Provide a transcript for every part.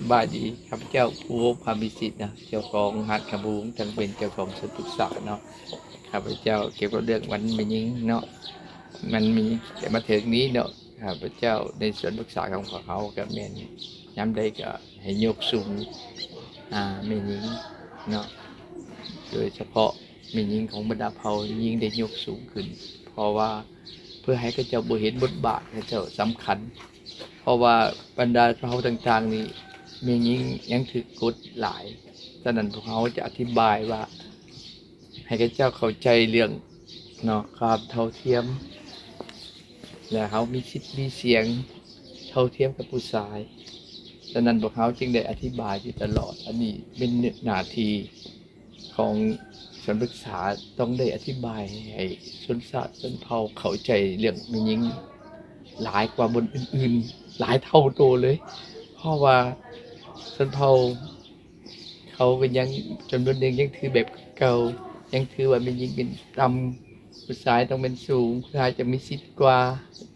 ສະບາຍດີ ຂ້າພະເຈົ້າ ພູໂຮບ ພາວິສິດເນາະ ເຈົ້າຂອງຮ້ານຂະບຸງ ທັງເປັນເຈົ້າຂອງສວນພຶກສາເນາະ. ຂ້າພະເຈົ້າກ່ຽວກັບເລື່ອງວັນແມ່ຍິງເນາະ ມັນມີແຕ່ມາເຖິງນີ້ເນາະ ຂ້າພະເຈົ້າໃນສວນພຶກສາຂອງພວກເຮົາກໍແມ່ນ ຍາມໃດກໍໃຫ້ຍົກສູງ ອ່າ ແມ່ຍິງເນາະ ໂດຍສະເພາະແມ່ຍິງຂອງບັນດາເຜົ່າ ຍິ່ງໄດ້ຍົກສູງຂຶ້ນ ເພາະວ່າເພື່ອໃຫ້ເຂົາເຈົ້າບໍ່ເຫັນບົດບາດເຂົາເຈົ້າສຳຄັນ ເພາະວ່າບັນດາເຜົ່າຕ່າງໆນີ້ ແມ່ຍິງຍັງຖືກກົດຫຼາຍ. ສະນັ້ນພວກເຮົາຈະອະທິບາຍວ່າ ໃຫ້ເຂົາເຈົ້າເຂົ້າໃຈເລື່ອງເນາະ ຄວາມເທົ່າທຽມ ແລະ ເຮົາມີສິດມີສຽງເທົ່າທຽມກັບຜູ້ຊາຍ. ສະນັ້ນພວກເຮົາຈຶ່ງໄດ້ອະທິບາຍຢູ່ຕະຫຼອດ. ອັນນີ້ເປັນໜ້າທີ່ຂອງສວນພຶກສາ ຕ້ອງໄດ້ອະທິບາຍໃຫ້ຊົນຊາດຊົນເຜົ່າເຂົ້າໃຈເລື່ອງແມ່ຍິງຫຼາຍກວ່າບ່ອນອື່ນໆ ຫຼາຍເທົ່າໂຕເລີຍ. ເພາະວ່າຊົນເຜົ່າ ເຂົາກໍຍັງ ຈຳນວນໜຶ່ງຍັງຖືແບບເກົ່າ ຍັງຖືວ່າແມ່ຍິງເປັນຕ່ຳ ຜູ້ຊາຍຕ້ອງແມ່ນສູງ ຜູ້ຊາຍຈະມີສິດກວ່າ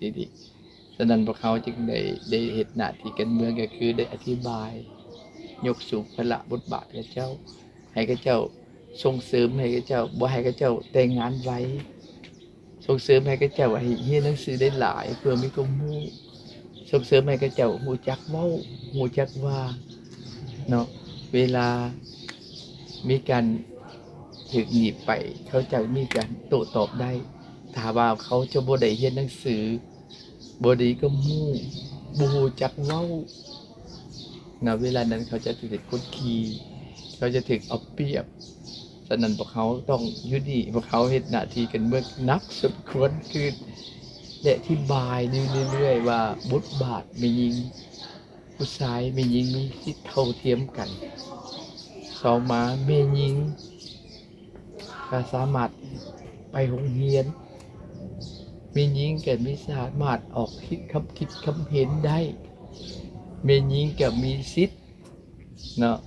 ຈັ່ງຊີ້. ສະນັ້ນພວກເຮົາຈຶ່ງໄດ້ ໄດ້ເຮັດໜ້າທີ່ການເມືອງ ກໍຄືໄດ້ອະທິບາຍ ຍົກສູງພາລະບົດບາດເຂົາເຈົ້າ ໃຫ້ເຂົາເຈົ້າ ສົ່ງເສີມໃຫ້ເຂົາເຈົ້າ ບໍ່ໃຫ້ເຂົາເຈົ້າແຕ່ງງານໄວ. ສົ່ງເສີມໃຫ້ເຂົາເຈົ້າໃຫ້ຮຽນໜັງສືໄດ້ຫຼາຍ ເພື່ອມີຄວາມຮູ້, ສົ່ງເສີມໃຫ້ເຂົາເຈົ້າຮູ້ຈັກເວົ້າ ຮູ້ຈັກວ່າເນາະ. ເວລາມີການຖືກໜີບໄປ ເຂົາເຈົ້າມີການໂຕ້ຕອບໄດ້. ຖ້າວ່າເຂົາເຈົ້າບໍ່ໄດ້ຮຽນໜັງສື, ບໍ່ໄດ້ຄວາມຮູ້, ບໍ່ຮູ້ຈັກເວົ້າ ນະເວລານັ້ນເຂົາຈະຖືກກົດຂີ່, ເຂົາຈະຖືກເອົາປຽບ. ສະນັ້ນພວກເຮົາຕ້ອງຢູ່ນີ້, ພວກເຮົາເຮັດໜ້າທີ່ກັນເມືອງໜັກສົມຄວນ ຄືໄດ້ອະທິບາຍຢູ່ເລື້ອຍໆວ່າ ບົດບາດແມ່ຍິງ, ຜູ້ຊາຍແມ່ຍິງມີສິດເທົ່າທຽມກັນ. ສອງມາ ແມ່ຍິງ ກໍສາມາດໄປໂຮງຮຽນ, ແມ່ຍິງກໍມີ ສາມາດອອກຄິດ ຄຳຄິດຄຳເຫັນໄດ້, ແມ່ຍິງກໍມີສິດເນາະ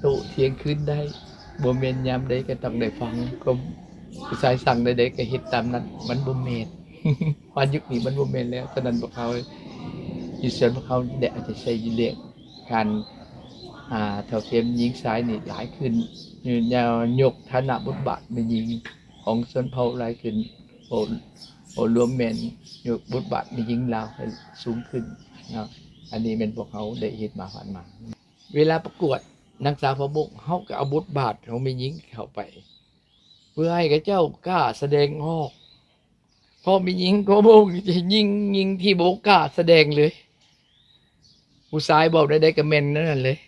ໂຕ້ຖຽງຄືນໄດ້. ບໍ່ແມ່ນຍາມໃດກໍຕ້ອງໄດ້ຟັງຄວາມ ຜູ້ຊາຍສັ່ງແນວໃດກໍເຮັດຕາມນັ້ນ, ມັນບໍ່ແມ່ນ. ມາຍຸກນີ້ມັນບໍ່ແມ່ນແລ້ວ. ສະນັ້ນພວກເຮົາຢູ່ສວນ ພວກເຮົາໄດ້ເອົາໃຈໃສ່ຢູ່ເລື່ອງການ ອ່າ ເທົ່າທຽມຍິງຊາຍນີ້ຫຼາຍຂຶ້ນ, ຍ- ຍົກຖານະບົດບາດແມ່ຍິງຂອງຊົນເຜົ່າຫຼາຍຂຶ້ນ, ໂອ ໂອລວມແມ່ນຍົກບົດບາດແມ່ຍິງລາວໃຫ້ສູງຂຶ້ນເນາະ. ອັນນີ້ແມ່ນພວກເຮົາໄດ້ເຮັດມາຜ່ານມາ. ເວລາປະກວດນາງສາວຟ້າບົກ ເຮົາກໍເອົາບົດບາດຂອງແມ່ຍິງເຂົ້າໄປ ເພື່ອໃຫ້ເຂົາເຈົ້າກ້າສະແດງອອກ. ເພາະແມ່ຍິງຟ້າບົກຈະຍິງ ຍິງທີ່ບໍ່ກ້າສະແດງເລີຍ, ຜູ້ຊາຍເວົ້າແນວໃດກໍແມ່ນແນວນັ້ນເລີຍ.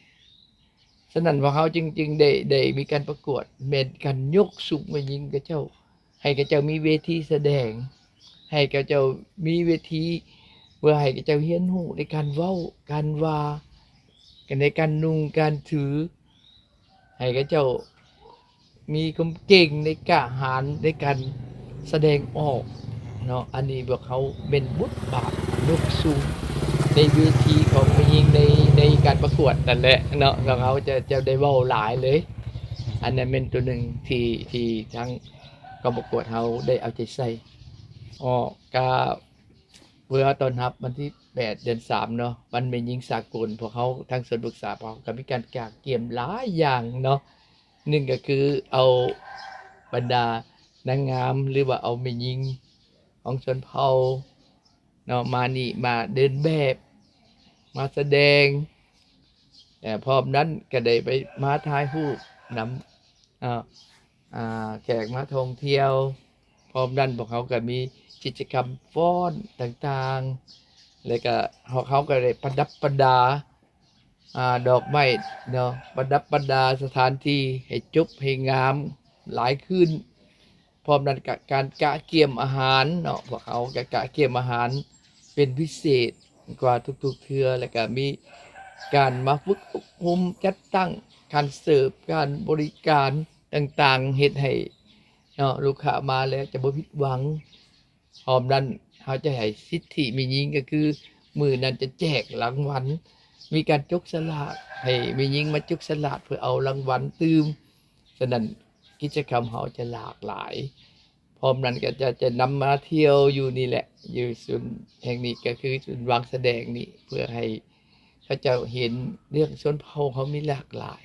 ສະນັ້ນພວກເຮົາຈຶ່ງ ຈຶ່ງໄດ້ ໄດ້ມີການປະກວດ ແມ່ນການຍົກສູງແມ່ຍິງເຂົາເຈົ້າ ໃຫ້ເຂົາເຈົ້າມີເວທີສະແດງ, ໃຫ້ເຂົາເຈົ້າມີເວທີ ເພື່ອໃຫ້ເຂົາເຈົ້າຮຽນຮູ້ໃນການເວົ້າ ການວ່າ ໃນການນຸ່ງການຖື ໃຫ້ເຂົາເຈົ້າມີຄວາມເກັ່ງໃນກ້າຫານໃນການສະແດງອອກເນາະ. ອັນນີ້ພວກເຮົາແມ່ນບົດບາດຍົກສູງໃນເວທີຂອງແມ່ຍິງ ໃນ ໃນການປະກວດນັ້ນແຫຼະເນາະ. ພວກເຮົາຈະ ຈະໄດ້ເວົ້າຫຼາຍເລີຍ. ອັນນັ້ນແມ່ນຕົວໜຶ່ງທີ່ ທີ່ທາງກອງປະກວດເຮົາໄດ້ເອົາໃຈໃສ່. ອໍ ກະເພື່ອຕ້ອນຮັບວັນທີແປດ ເດືອນສາມເນາະ ວັນແມ່ຍິງສາກົນ, ພວກເຮົາທາງສວນພຶກສາພວກເຮົາກໍມີການກະກຽມຫຼາຍຢ່າງເນາະ. ໜຶ່ງກໍຄືເອົາບັນດານາງງາມ ຫຼືວ່າເອົາແມ່ຍິງຂອງຊົນເຜົ່າເນາະ ມານີ້ ມາເດີນແບບ ມາສະແດງ. ແລະ ພ້ອມນັ້ນກໍໄດ້ໄປ ມາຖ່າຍຮູບນຳ ອ່າ ອ່າ ແຂກມາທ່ອງທ່ຽວ. ພ້ອມນັ້ນພວກເຮົາກໍມີກິດຈະກຳຟ້ອນຕ່າງໆ ແລ້ວກໍພວກເຮົາກໍໄດ້ປະດັບປະດາ ອ່າ ດອກໄມ້ເນາະ ປະດັບປະດາສະຖານທີ່ໃຫ້ຈົບໃຫ້ງາມຫຼາຍຂຶ້ນ. ພ້ອມນັ້ນກະການກະກຽມອາຫານເນາະ ພວກເຮົາກະກະກຽມອາຫານເປັນພິເສດກວ່າທຸກໆເທື່ອ ແລ້ວກະມີການມາຝຶກອົບຮົມ ຈັດຕັ້ງການເສີບ ການບໍລິການຕ່າງໆ ເຮັດໃຫ້ເນາະ ລູກຄ້າມາແລ້ວຈະບໍ່ຜິດຫວັງ. ພ້ອມນັ້ນເຮົາຈະໃຫ້ສິດທິແມ່ຍິງ ກໍຄືມື້ນັ້ນຈະແຈກລາງວັນ ມີການຈົກສະຫຼາກ ໃຫ້ແມ່ຍິງມາຈົກສະຫຼາກເພື່ອເອົາລາງວັນຕື່ມ. ສະນັ້ນກິດຈະກຳເຮົາຈະຫຼາກຫຼາຍ. ພ້ອມນັ້ນກໍຈະ ຈະນຳມາທ່ຽວຢູ່ນີ້ແຫຼະ ຢູ່ສູນແຫ່ງນີ້ ກໍຄືສູນວາງສະແດງນີ້ ເພື່ອໃຫ້ ຂະເຈົ້າເຫັນເລື່ອງຊົນເຜົ່າເຮົາມີຫຼາກຫຼາຍ.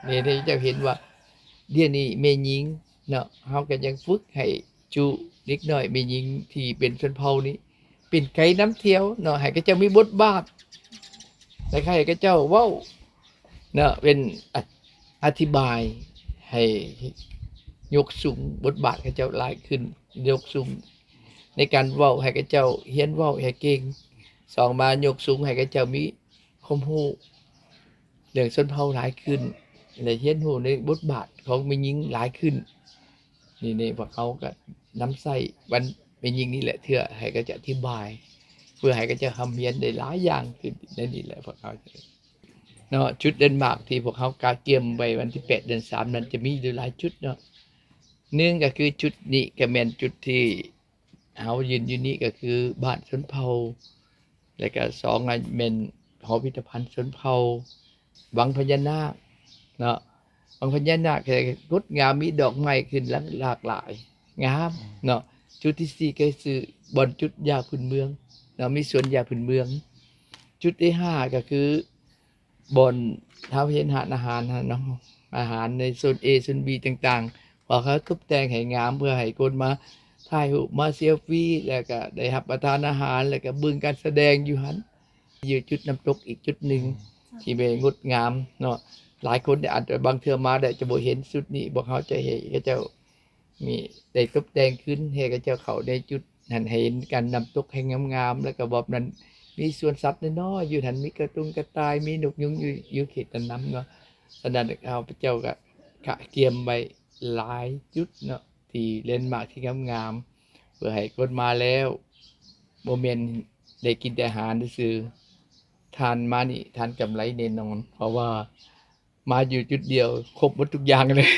ນີ້ເຈົ້າເຫັນວ່າ ດຽວນີ້ແມ່ຍິງເນາະ ເຮົາກໍຍັງຝຶກໃຫ້ຈຸເດັກນ້ອຍແມ່ຍິງທີ່ເປັນຊົນເຜົ່ານີ້ ເປັນໄກນຳທ່ຽວເນາະ ໃຫ້ຂະເຈົ້າມີບົດບາດ ແລະ ໃຫ້ຂະເຈົ້າເວົ້າເນາະ ເປັນ ອະ ອະທິບາຍໃຫ້ຍົກສູງບົດບາດຂະເຈົ້າຫຼາຍຂຶ້ນ, ຍົກສູງໃນການເວົ້າໃຫ້ຂະເຈົ້າຮຽນເວົ້າໃຫ້ເກັ່ງ, ສອງມາຍົກສູງໃຫ້ຂະເຈົ້າມີຄວາມຮູ້ເລື່ອງຊົນເຜົ່າຫຼາຍຂຶ້ນ ແລະ ຮຽນຮູ້ໃນບົດບາດຂອງແມ່ຍິງຫຼາຍຂຶ້ນ. ນີ້ ນີ້ພວກເຮົາກໍນຳໃຊ້ວັນແມ່ຍິງນີ້ແຫຼະ ເພື່ອໃຫ້ຂະເຈົ້າອະທິບາຍ ເພື່ອໃຫ້ຂະເຈົ້າຮ່ຳຮຽນໄດ້ຫຼາຍຢ່າງຂຶ້ນ. ໃນນີ້ແຫຼະພວກເຮົາເນາະ ຈຸດແລນມາກທີ່ພວກເຮົາກະກຽມໄວ້ວັນທີແປດເດືອນສາມນັ້ນ ຈະມີຢູ່ຫຼາຍຈຸດເນາະ. ໜຶ່ງກໍຄືຈຸດນີ້ກໍແມ່ນຈຸດທີ່ເຮົາຢືນຢູ່ນີ້ ກໍຄືບ້ານຊົນເຜົ່າ ແລ້ວກໍສອງ ແມ່ນຫໍພິພິທະພັນຊົນເຜົ່າ ວັງພະຍານາກເນາະ. ວັງພະຍານາກກໍງົດງາມ ມີດອກໄມ້ຂຶ້ນຫຼາກຫຼາຍ ງາມເນາະ. ຈຸດທີສີ່ກໍຄືບ່ອນຈຸດຢາພື້ນເມືອງເນາະ ມີສວນຢາພື້ນເມືອງ. ຈຸດທີຫ້າກໍຄືບ່ອນເຮົາເຫັນຮ້ານອາຫານຫັ້ນເນາະ ອາຫານໃນໂຊນ A ໂຊນ B ຕ່າງໆ ພວກເຮົາຕົບແຕ່ງໃຫ້ງາມ ເພື່ອໃຫ້ຄົນມາຖ່າຍຮູບ ມາເຊລຟີ ແລ້ວກໍໄດ້ຮັບປະທານອາຫານ ແລ້ວກໍເບິ່ງການສະແດງຢູ່ຫັ້ນ. ຢູ່ຈຸດນ້ຳຕົກອີກຈຸດໜຶ່ງ ອືມ ທີ່ແມ່ນງົດງາມເນາະ. ຫຼາຍຄົນອາດຈະ ບາງເທື່ອມາແລ້ວຈະບໍ່ເຫັນຈຸດນີ້ ພວກເຮົາຈະໃຫ້ເຂົາເຈົ້າມີ ໄດ້ຕົບແຕ່ງຄືນ ໃຫ້ເຂົາເຈົ້າເຂົ້າໃນຈຸດນັ້ນ ໃຫ້ເຫັນການນ້ຳຕົກໃຫ້ງາມໆ. ແລ້ວກໍບອບນັ້ນມີສວນສັດນ້ອຍໆຢູ່ຫັ້ນ ມີກະຕຸງກະຕ່າຍ ມີນົກຍຸງຢູ່ ຢູ່ເຂດນັ້ນນຳເນາະ. ສະນັ້ນຂ້າພະເຈົ້າກໍກະກຽມໄວ້ຫຼາຍຈຸດເນາະ ທີ່ແລນມາກທີ່ງາມໆ ເພື່ອໃຫ້ຄົນມາແລ້ວ ບໍ່ແມ່ນໄດ້ກິນແຕ່ອາຫານຊື່ໆ ທ່ານມານີ້ທ່ານກຳໄລແນ່ນອນ ເພາະວ່າມາຢູ່ຈຸດດຽວຄົບໝົດທຸກຢ່າງເລີຍ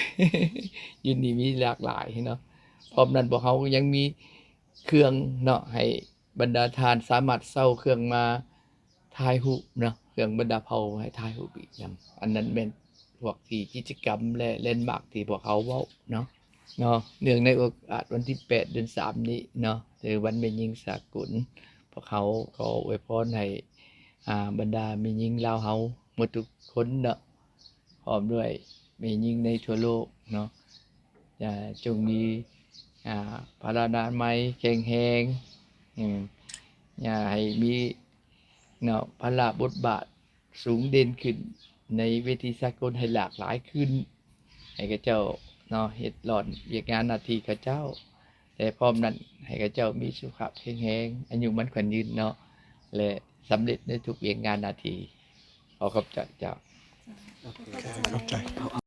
ຢູ່ນີ້ມີຫຼາກຫຼາຍເນາະ. ພ້ອມນັ້ນພວກເຮົາຍັງມີເຄື່ອງເນາະ ໃຫ້ບັນດາທ່ານສາມາດເຊົ່າເຄື່ອງມາ ຖ່າຍຮູບເນາະ ເຄື່ອງບັນດາເຜົ່າໃຫ້ຖ່າຍຮູບອີກນຳ. ອັນນັ້ນແມ່ນພວກທີ່ກິດຈະກຳ ແລະ ແລນມາກທີ່ພວກເຮົາເວົ້າເນາະ ເນາະ. ເນື່ອງໃນໂອກາດວັນທີແປດເດືອນສາມນີ້ເນາະ ຫຼື ວັນແມ່ຍິງສາກົນ ພວກເຮົາຂໍອວຍພອນໃຫ້ ອ່າ ບັນດາແມ່ຍິງລາວເຮົາໝົດທຸກຄົນເນາະ ພ້ອມດ້ວຍແມ່ຍິງໃນທົ່ວໂລກເນາະ ຈະຈົ່ງມີ ອ່າ ພະລານາໄມແຂງແຮງ ອືມ ຢ່າໃຫ້ມີເນາະ ພາລະບົດບາດສູງເດັ່ນຂຶ້ນໃນເວທີສາກົນໃຫ້ຫຼາກຫຼາຍຂຶ້ນ ໃຫ້ເຂົາເຈົ້າເນາະ ເຮັດລອດວຽກງານໜ້າທີ່ເຂົາເຈົ້າ ແລະ ພ້ອມນັ້ນໃຫ້ເຂົາເຈົ້າມີສຸຂະພາບແຂງແຮງ ອາຍຸໝັ້ນຂວັນຍືນເນາະ ແລະ ສຳເລັດໃນທຸກວຽກງານໜ້າທີ່. ຂໍຂອບໃຈເຈົ້າ. ຂອບໃຈ.